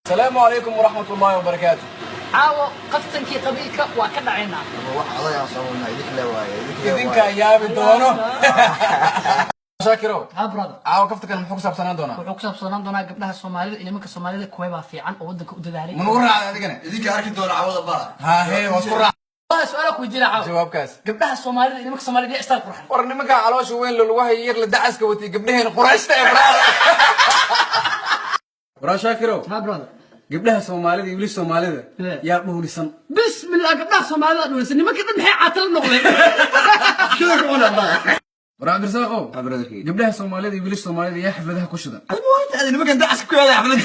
Asalaamu calaykum waraxmat ullaahi wabarakaatu. Caawo qaftankii qabiilka waa ka dhacaynaa. Wax adag aan soo idink le waaye, idink le. Idinkaa yaabi doono, Shaakirow. Ha, brother. Caawa kaftankan muxuu ku saabsanaan doonaa? Wuxuu ku saabsanaan doonaa gabdhaha Soomaalida iyo nimanka Soomaalida, kuwee baa fiican oo waddanka u dadaalay. Ma nugu raacday adigana? Idinka arki doona cawada baa. Ha hee, waa isku raac. Waa su'aala ku weydiina caawa. Jawaabkaas. Gabdhaha Soomaalida iyo nimanka Soomaalida yaa istaal qurxan? War nimankaa caloosha weyn la lugaha yar la dacaska watay, gabdhaheen qurayshta ee brother. Waraa Shaakirow. Ha, brother. Gabdhaha Soomaalida iyo wiilasha Soomaalida yaa dhuunisan? Bismillah, gabdhaha Soomaalida dhuunsan. Nimanka dhan maxay caatala noqdeen? War Cabdirasaaqow. Ha, brotherkii. Gabdhaha Soomaalida iyo wiilasha Soomaalida yaa xafladaha ku shidan? Nimankan dacaska ku yaaday xaflad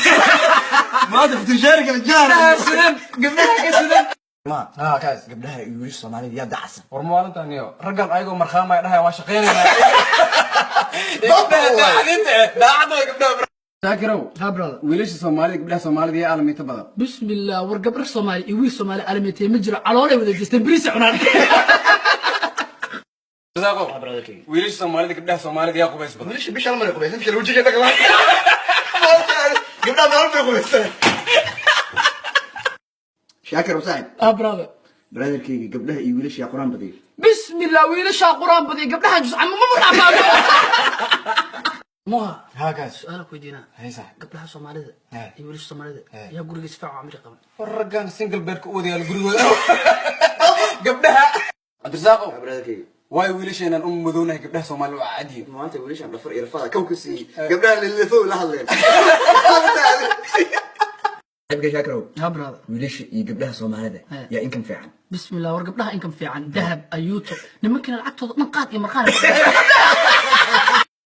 maanta futushaari kala jaar. Gabdhaha shidan, gabdhaha ka shidan. Ma Ha, kaas. Gabdhaha iyo wiilasha Soomaalida yaa dacasan? War maalintan iyo raggan ayagoo markhaamaya dhahaya waa shaqaynaynaa. Gabdhaha daacadinta eh, daacadda waa gabdhaha, Shaakirow. Ha, brother. Wiilasha Soomaalida, gabdhaha Soomaalida yaa aalamiinta badan? Bismillah, war gabdhaha Soomaali iyo wiil Soomaali aalamiintay ma jiro, caloolay wada jeesteen, bariis cunaan. Cabdirasaaqow. Brotherkii. Wiilasha Soomaalida, gabdhaha Soomaalida yaa qubays badan? Wiilasha bisha hal mar ay qubaysan, bisha wajiga dhaqan. Gabdhaha maalin bay qubaysan. Shaakir oo saaxib. Ha, brother. Brotherkeyga, gabdhaha iyo wiilasha yaa quraan badiyo? Bismillah, wiilashaa quraan badiya, gabdhaha jus cama ma dhaafaan moha. Ha, kaas. Su'aala ku weydiinaa. Hay saaxib. Gabdhaha Soomaalida iyo wiilasha Soomaalida yaa guriga si fiican u camri qaban? War raggan single bedka u wadayaal gurigooda gabdhaha, Cabdirasaaqow. Brotherkeyga. Waayo wiilasheenan u madownahay, gabdhaha Soomaalida waa cadyihin. Maanta wiilashan dhafar iyo rafada kaw ka siiyey, gabdhaha lelefow la hadleen. Saaxibka Shaakirow. Ha, brother. Wiilasha iyo gabdhaha Soomaalida yaa inkan fiican? Bismillah, war gabdhaha inkan fiican, dahab ayuuto, nimankana lacagtooda dhan qaad iyo marqaan.